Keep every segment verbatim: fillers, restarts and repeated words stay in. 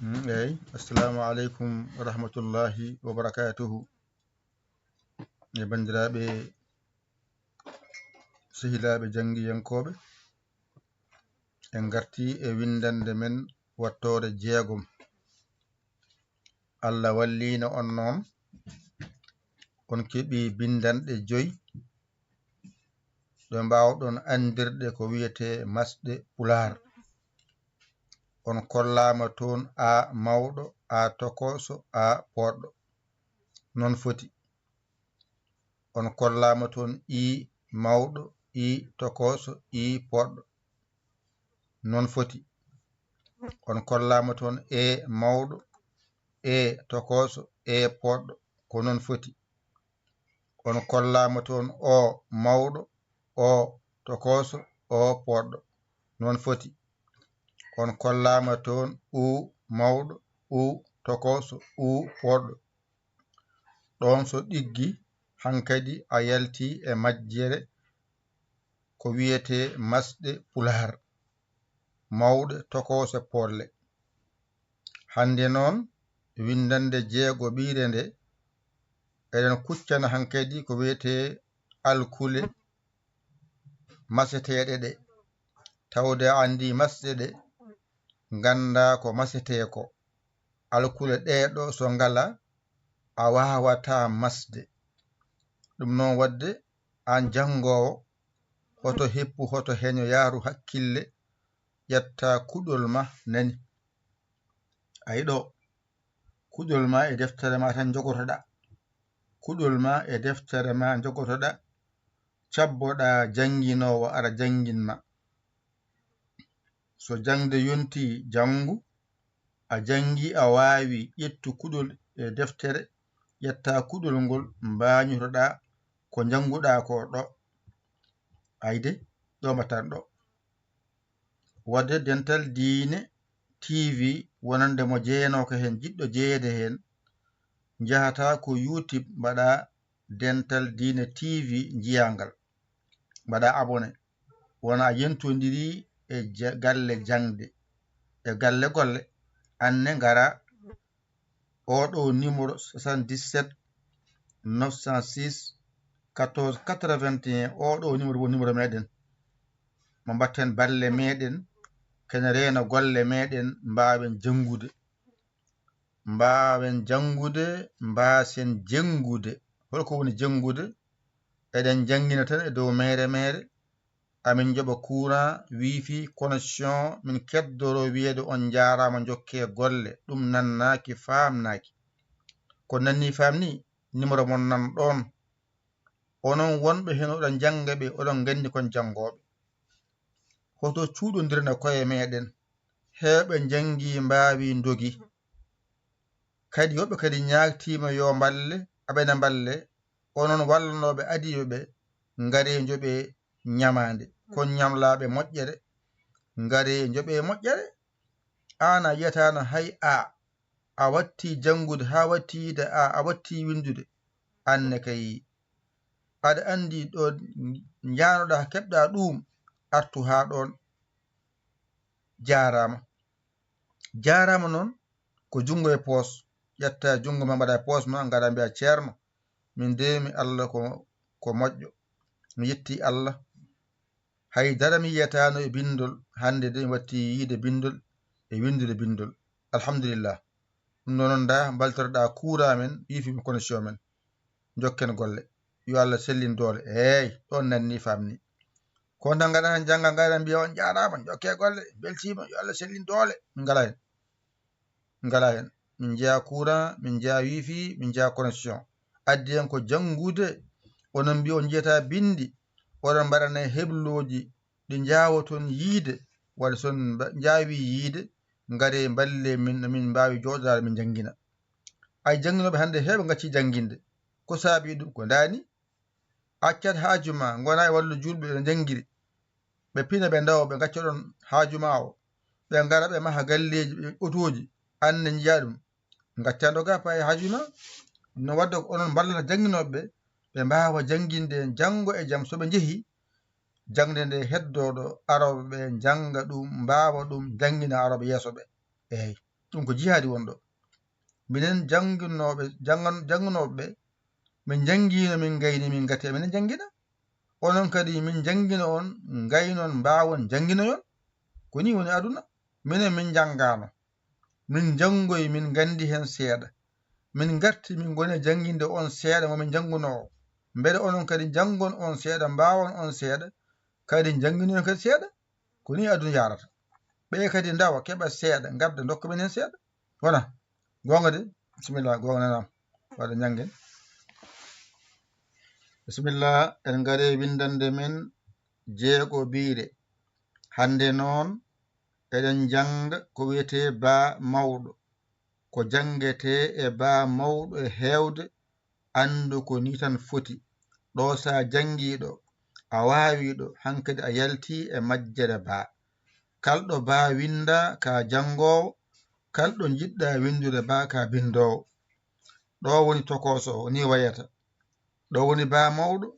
Mm, eyi, assalamu aleykum wa rahmatullahi wa barakatuhu. E banndiraaɓe, sehilaaɓe janngiyankooɓe, en ngartii e winndannde men wattoore jeegom. Allah walliino on noon, on keɓii binndanɗe joy ɗo mbaawɗon anndirde ko wiyetee masɗe Pulaar. On kollaama toon A mawɗo, A tokooso, A pooɗɗo. Noon foti. On kollaama toon I mawɗo, I tokooso, I pooɗɗo. Noon foti. On kollaama toon E mawɗo, E tokooso, E pooɗɗo. Ko noon foti. On kollaama toon O mawɗo, O tokooso, O pooɗɗo. Noon foti. On kollaama toon U mawɗo, U tokooso, U pooɗɗo. Ɗoon so ɗiggi, hankadi a yaltii e majjere ko wiyetee masɗe Pulaar, mawɗe tokoose pooɗle. Hannde noon, winndannde jeegoɓiire nde, eɗen kuccana hankadi ko wiyetee alkule maseteeɗe ɗe. Tawde a anndi masɗe ɗe, nganndaa ko masetee ko. Alkule ɗee ɗo so ngalaa, a waawataa masde. Ɗum noon waɗde, aan janngoowo, hoto heppu, hoto heño, yahru hakkille, ƴetta kuɗol ma, nani? Ayi ɗo, kuɗol ma e deftere ma tan njogotoɗaa. Kuɗol ma e deftere ma njogotoɗaa, cabboɗaa jannginoowo ara janngin ma. So jaŋde yontii, janngu, a janngi, a waawi, ƴettu kuɗol e deftere, ƴetta kuɗol ngol, mbaañotoɗaa ko njannguɗaa ko ɗo. Ayde, ɗo mbaɗtan ɗo. Waɗde Dental Diine T V, wonande mo jeenooka heen, jiɗɗo jeyeede heen, njahataa ko YouTube, mbaɗaa Dental Diine T V, njiyaa ngal. Mbaɗaa abonné. Wona a yentondirii e ja-, galle jaŋde, e galle golle. Aan ne ngaraa oo ɗo numéro soixante-dix-sept neuf cent six quatorze quatre-vingt-un. Oo ɗo numéro woni numéro meɗen. Mo mbatten balle meɗen, kene reena golle meɗen, mbaawen janngude. Mbaawen janngude, mbaasen jenngude. Holko woni jenngude? Eɗen janngina tan e dow meere meere. Amin njoɓa courant, wifi, connexion, min keddoro wiyeede on njaaraama, njokkee golle. Ɗum nannaaki, faamnaaki. Ko nanni, faamni, numéro mon nan ɗoon. Onon wonɓe heen, oɗon njannga ɓe, oɗon nganndi kon janngooɓe. Hoto cuuɗondiren e koye meɗen. Heewɓe njanngi, mbaawi, ndogi. Kadi woɓɓe kadi ñaagtiima yo mballe, aɓena mballe. Onon wallanooɓe adiiɓe ɓe, ngaree njoɓee ñamaande. Kon ñamlaaɓe moƴƴere, ngaree njoɓee moƴƴere. Aan a yiyataano hay A, a watti janngude haa watti yiide A, a watti winndude. Aan ne kay, aɗa anndi ɗo njaanoɗaa, keɓɗaa ɗuum, artu haa ɗoon. Jaaraama. Jaaraama noon, ko junngo e poos. Ƴetta junngo ma, mbaɗa e poos ma, ngaɗa mbiya, "Ceerno, min de mi Allah ko, ko moƴƴo. Mi yetti Allah. Hay dara mi yiyataano e binndol. Hannde de mi watti yiide binndol e winndude binndol. Alhamdulillah." Ɗum noon, noon ndaa mbaltorɗaa courant men, wifi men, connexion men. Njokken golle. Yo Allah sellin doole. Eey, ɗoon nanni, faamni. Ko tan ngaɗa tan, jannga, ngaɗa, mbiya, "On njaaraama, njokkee golle, mbeltiima, yo Allah sellin doole." Min ngalaa heen. Min ngalaa heen. Min njeyaa courant, min njeyaa wifi, min njeyaa connexion. Addi en ko janngude. Onon mbiya on njiyataa binndi. Oɗon mbaɗana heblooji ɗi njaawaton yiide. Waɗde so on mba-, njaawii yiide, ngaree mballee min, min mbaawi jooɗodaade, min njanngina. Ay, jannginooɓe hannde heewɓe ngaccii jannginde. Ko saabii ɗum? Ko ndaani? Accat haaju ma, ngona e wallu juulɓe ɓe njanngiri. Ɓe pina, ɓe ndawa, ɓe ngacca ɗon haaju ma o. Ɓe ngara, ɓe maha galleeji, ɓe otooji. Aan ne njiyaa ɗum. Ngacca ndoga, paa e haaju ma. No waɗde ko onon mballata jannginooɓe ɓe, ɓe mbaawa jannginde janngo e jam. So ɓe njehi, jaŋde nde heddoo ɗo, arooɓe ɓe njannga ɗum, mbaawa ɗum, njanngina arooɓe yeeso ɓe. Eey. ɗum ko jihaadi won ɗo. Minen jannginooɓe, janngan-, janngunooɓe ɓe, min njanngiino, min ngayni, min ngati, minen njanngina. Onon kadi min njanngina on, ngaynon, mbaawon, njannginoyon. Ko nii woni aduna. Minen min njanngaano. Min njanngoyi, min nganndi heen seeɗa. Min ngarti, min ngoni e jannginde on seeɗa mo min njanngunoo o. Mbele onon kadi njanngon on seeɗa, mbaawon on seeɗa, kadi njannginoyon kadi seeɗa. Ko nii aduna yaarata. Ɓee kadi ndawa, keɓa seeɗa, ngadda, ndokka men heen seeɗa. Wona goonga de? Bisimilla, goonga nanam. Waɗa njanngen. Bisimilla, en ngare winndannde men jeego biire. Hannde noon, eɗen njannga ko wiyetee baa mawɗo. Ko janngetee e baa mawɗo e heewde, anndu ko nii tan foti. Ɗo so a janngii ɗo, a waawii ɗo, hankadi a yaltii e majjere baa. Kalɗo baa winndaa ka janngoowo, kalɗo njiɗɗaa winndude baa ka binndoowo. Ɗo woni tokooso o, nii wayata. Ɗo woni baa mawɗo,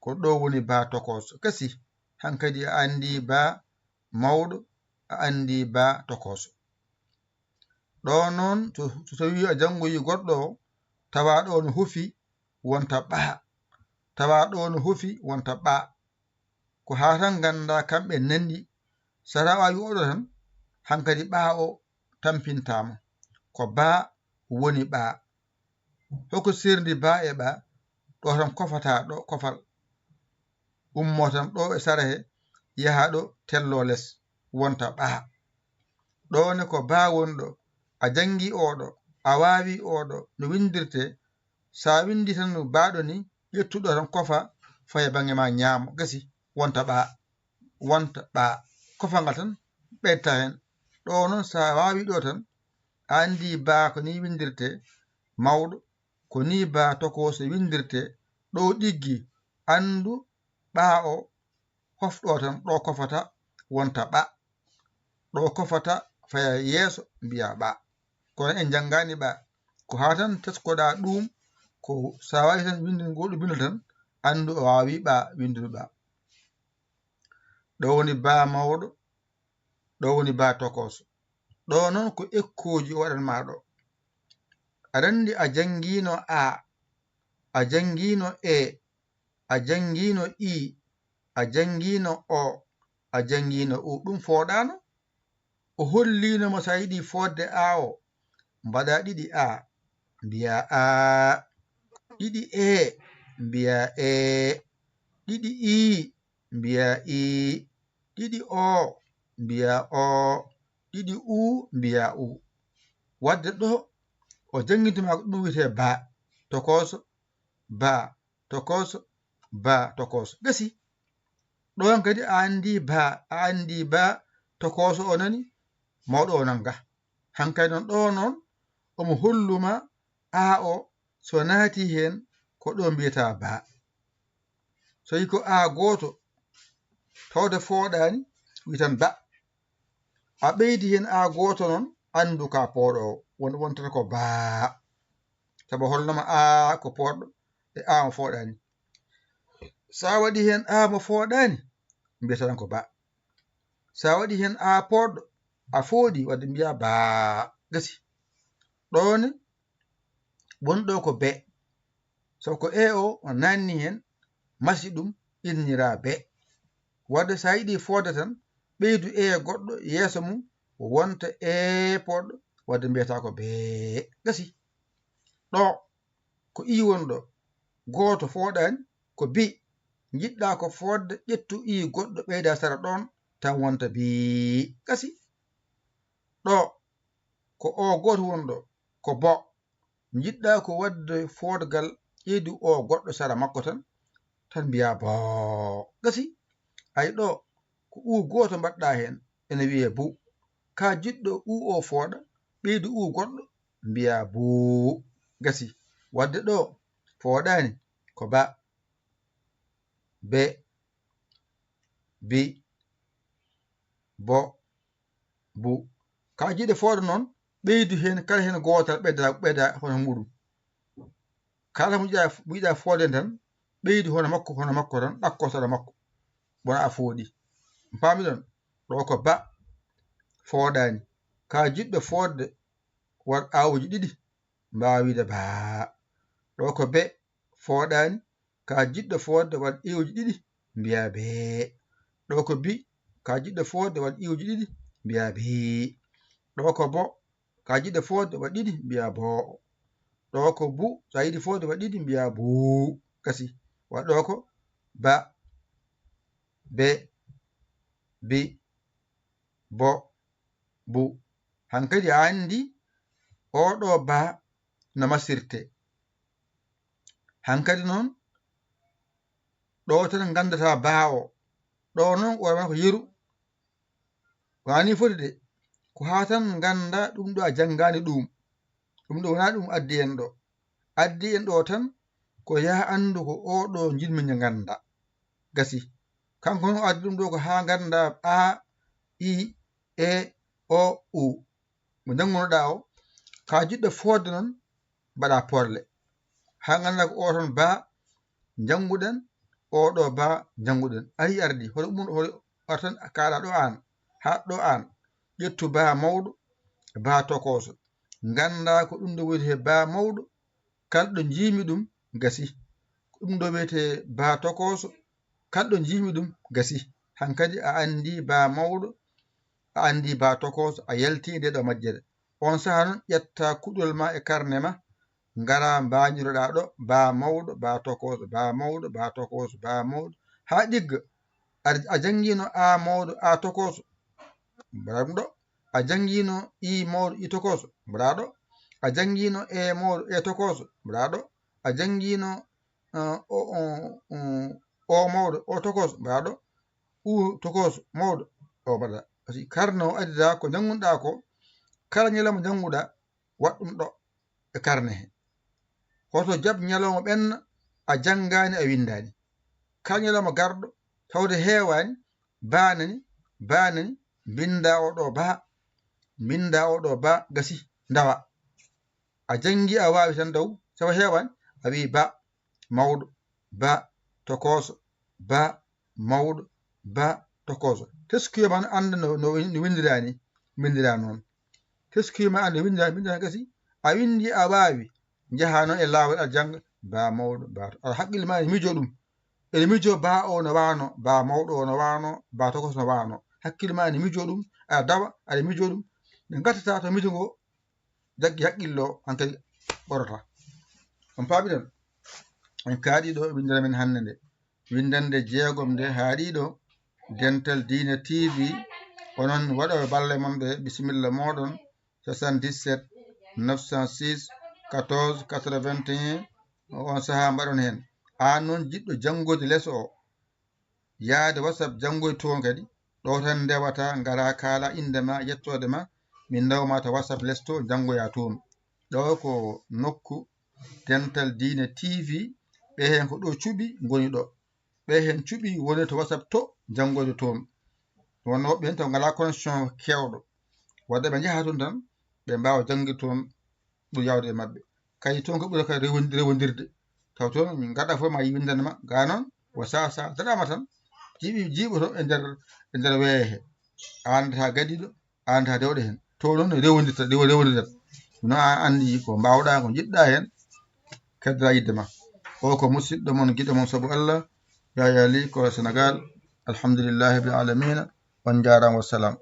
ko ɗo woni baa tokooso. Gasi, hankadi a anndii baa mawɗo, a anndii baa tokooso. Ɗo noon, so, so tawii a janngoyii goɗɗo o, tawa ɗo no huufi, wonta ɓaa. Tawa ɗo no huufi, wonta ɓaa. Ko haa tan nganndaa kamɓe nanndi, so a waawii oɗo tan, hankadi ɓaa o tampintaama. Ko baa woni ɓaa. Hoko sirndi baa e ɓaa? Ɗo tan kofataa ɗo, kofal. Ummoo tan ɗo e sara he, yaha ɗo, telloo les, wonta ɓaa. Ɗo ne ko baa woni ɗo, a janngii oo ɗo, a waawii oo ɗo, no winndirtee. So a winndii tan no baa ɗo nii, ƴettu ɗo tan kofa, faye bannge maa ñaamo, gasi, wonta ɓaa, wonta ɓaa. Kofa ngal tan, ɓeydataa heen. Ɗo noon, so a waawii ɗo tan, a anndii baa ko nii winndirtee, mawɗo, ko nii baa tokooso winndirtee, ɗo ɗiggi, anndu ɓaa o, hof ɗo tan, ɗo kofata, wonta ɓaa. Ɗo kofata, faya yeeso, mbiyaa ɓaa. Kono en njanngaani ɓaa. Ko haa tan teskoɗaa ɗuum, ko so a waawii tan winndingol ɗo binndol tan, anndu a waawii ɓaa, winndude ɓaa. Ɗo woni baa mawɗo, ɗo woni baa tokooso. Ɗo noon ko ekkooji o waɗan maa ɗo. Aɗa anndi a janngiino A, a janngiino E, a janngiino I, a janngiino O, a janngiino U. Ɗum fooɗaano. O holliino mo so a yiɗi fooɗde A o, mbaɗa ɗiɗi A, mbiyaa A. Ɗiɗi E, mbiyaa E. Ɗiɗi I, mbiyaa I. Ɗiɗi O, mbiyaa O. Ɗiɗi U, mbiyaa U. Waɗde ɗo, o jannginta maa ko ɗum wiyetee baa, tokooso, baa, tokooso, baa, tokooso. Gasi. Ɗoon kadi a anndii baa, a anndii baa, tokooso o nani, mawɗo o nannga. Hankadi noon ɗo noon, omo hollu maa A o, so naatii heen, ko ɗo mbiyataa baa. So yi ko A gooto, tawde fooɗaani, wiyataa baa. A ɓeydi heen A gooto noon, anndu ka pooɗo o, won, wontata ko baa. Sabu holno ma A ko pooɗɗo, e A mo fooɗaani. So a waɗi heen A mo fooɗaani, mbiyata tan ko baa. So a waɗi heen A pooɗɗo, a fooɗi, wadde mbiyaa baa, gasi. Ɗo ne, woni ɗo ko bee. So ko E o, o naanni heen, masi ɗum, innira bee. Wadde so a yiɗi fooɗde tan, ɓeydu E goɗɗo yeeso mum, wonta E pooɗɗo, wadde mbiyataa ko bee. Gasi. Ɗo, ko I woni ɗo, gooto fooɗaani, ko bi. Njiɗɗaa ko fooɗde, ƴettu I goɗɗo, ɓeyda sara ɗoon, tan wonta bi. Gasi. Ɗo, ko O gooto woni ɗo, ko bo. Njiɗɗaa ko waɗde fooɗgal, ƴeydu O goɗɗo sara makko tan, tan mbiyaa boo. Gasi. Ay ɗo, ko U gooto mbaɗɗaa heen, ene wiyee bu. Ka jiɗɗo U o fooɗa, ɓeydu U goɗɗo, mbiyaa buu. Gasi. Wadde ɗo, fooɗaani, ko ba, be, bi, bo, bu. Ka jiɗe fooɗa noon, ɓeydu heen, kala heen gootal ɓeyda, ɓeyda hono muuɗum. Kala mo jiɗa, mo jiɗa fooɗde tan, ɓeydu hono makko, hono makko tan, ɗakko sara makko. Bona a fooɗi. Paamiɗon? Ɗo ko ba, fooɗaani. Ka jiɗɗo fooɗde waɗ aawuuji ɗiɗi, mbaawaa wiide baa. Ɗo ko be fooɗaani, ka jiɗɗo fooɗde waɗ iwuuji ɗiɗi, mbiyaa bee. Ɗo ko bi, ka jiɗɗo fooɗde waɗ iwuuji ɗiɗi, mbiyaa bii. Ɗo ko bo, ka jiɗɗo fooɗde waɗ ɗiɗi, mbiyaa boo. Ɗo ko bu, so a yiɗi fooɗde waɗ ɗiɗi, mbiyaa buu. Gasi. Wa ɗo ko ba, be, bi, bo, bu. Hankadi a anndi oo ɗo baa no masirtee. Hankadi noon, ɗo tan nganndataa baa o. Ɗo noon, o wonaa ko yeru. Wonaa nii foti de. Ko haa tan nganndaa ɗum ɗo a janngaani ɗum. Ɗum ɗo wonaa ɗum addi en ɗo. Addi en ɗo tan ko yaa anndu ko oo ɗo njiɗmi nde nganndaa. Gasi. Kanko noon o addi ɗum ɗo ko haa nganndaa A, I, E, O, U. Mo njanngunoɗaa o, ka jiɗɗo fooɗde noon, mbaɗaa pooɗle. Haa nganndaa ko oo tan baa njannguɗen, oo ɗo baa njannguɗen. Ari ardi, hoto ummoɗo, hoto ar tan kaalaa ɗo aan, haa ɗo aan. Ƴettu baa mawɗo, baa tokooso. Nganndaa ko ɗum ɗo woni he baa mawɗo, kala ɗo njiimi ɗum, gasi. Ko ɗum ɗo wiyetee baa tokooso, kala ɗo njiimi ɗum, gasi. Hankadi a anndi baa mawɗo, a anndi baa tokooso, a yaltii nde ɗo majjere. On sahaa noon, ƴetta kuɗol ma e karne ma, ngaraa mbañiroɗaa ɗo, baa mawɗo, baa tokooso, baa mawɗo, baa tokooso, baa mawɗo, haa ɗigga. A, a janngiino A mawɗo, A tokooso, mbaɗaa ɗum ɗo. A janngiino I mawɗo, I tokooso, mbaɗaa ɗo. A janngiino E mawɗo, E tokooso, mbaɗaa ɗo. A janngiino, eh, o, o, o, O mawɗo, O tokooso, mbaɗaa ɗo. U tokooso mawɗo, o mbaɗaa. Parce que karne o addidaa ko njanngunoɗaa ko, kala ñalawma njannguɗaa, waɗ ɗum ɗo e karne he. Hoto jaɓ ñalawma ɓenna a janngaani, a winndaani. Kala ñalawma garɗo, tawde heewaani, baa nani, baa nani, mbinndaa oo ɗo baa, mbinndaa oo ɗo baa, gasi, ndawa. A janngi, a waawi tan daw, sabu heewaani, a wiyi baa, mawɗo, baa, tokooso, baa, mawɗo, baa, tokooso. Teskuya ma no annda no, no, no winndiraa ni, mbinndiraa noon. Teskuya ma annda no winndiraa, mbinndiraa gasi. A winndi, a waawi, njahaa noon e laawol, a jannga, baa mawɗo, baa to-, aɗa hakkille ma ene miijoo ɗum. Ene miijoo baa o no waano, baa mawɗo o no waano, baa tokooso no waano. Hakkille ma ene miijoo ɗum, aɗa dawa, aɗa miijoo ɗum. Nde ngartataa to miijo ngo, jaggi hakkillo, hankadi ɓorata. On paami ɗon? En kaaɗi ɗo winndere men hannde nde. Winndannde jeegom nde haaɗi ɗo, Dental Diine T V. Onon waɗooɓe balle mon ɓe, bisimilla mooɗon, soixante-dix-sept neuf cent six quatorze quatre-vingt-un. On sahaa mbaɗon heen. Aan noon jiɗɗo janngude leso o, yaade WhatsApp janngoy toon kadi. Ɗo tan ndewata, ngara kaala innde ma, yettoode ma, min ndawma to WhatsApp les to, janngoya toon. Ɗo ko nokku Dental Diine T V, ɓe heen ko ɗo cuɓi ngoni ɗo. Ɓe heen cuɓi woni to WhatsApp to, janngoyde toon. Wonno woɓɓe heen taw ngalaa connexion keewɗo. Wadde ɓe njaha toon tan, ɓe mbaawa janngude toon ɓuri yaawde e maɓɓe. Kay toon ko ɓuri kay rewon-, rewondirde. Taw toon min ngaɗa fof ma yi winndande ma, gaa noon, wo sa, sa daɗaama tan, jiiɓi, jiiɓoto e nder, e nder weehe he. A anndataa gadiiɗo, a anndataa dewɗo heen. Toon noon rewondirta, rewo-, rewondirta. No a anndi ko mbaawɗaa, ko njiɗɗaa heen, keddora yiɗde ma. O ko musidɗo mon, giɗo mon sabu Allah, Yaya Ly, ko Senegal. Alhamdulillahi rabbil alamina. On njaaraama, wassalam.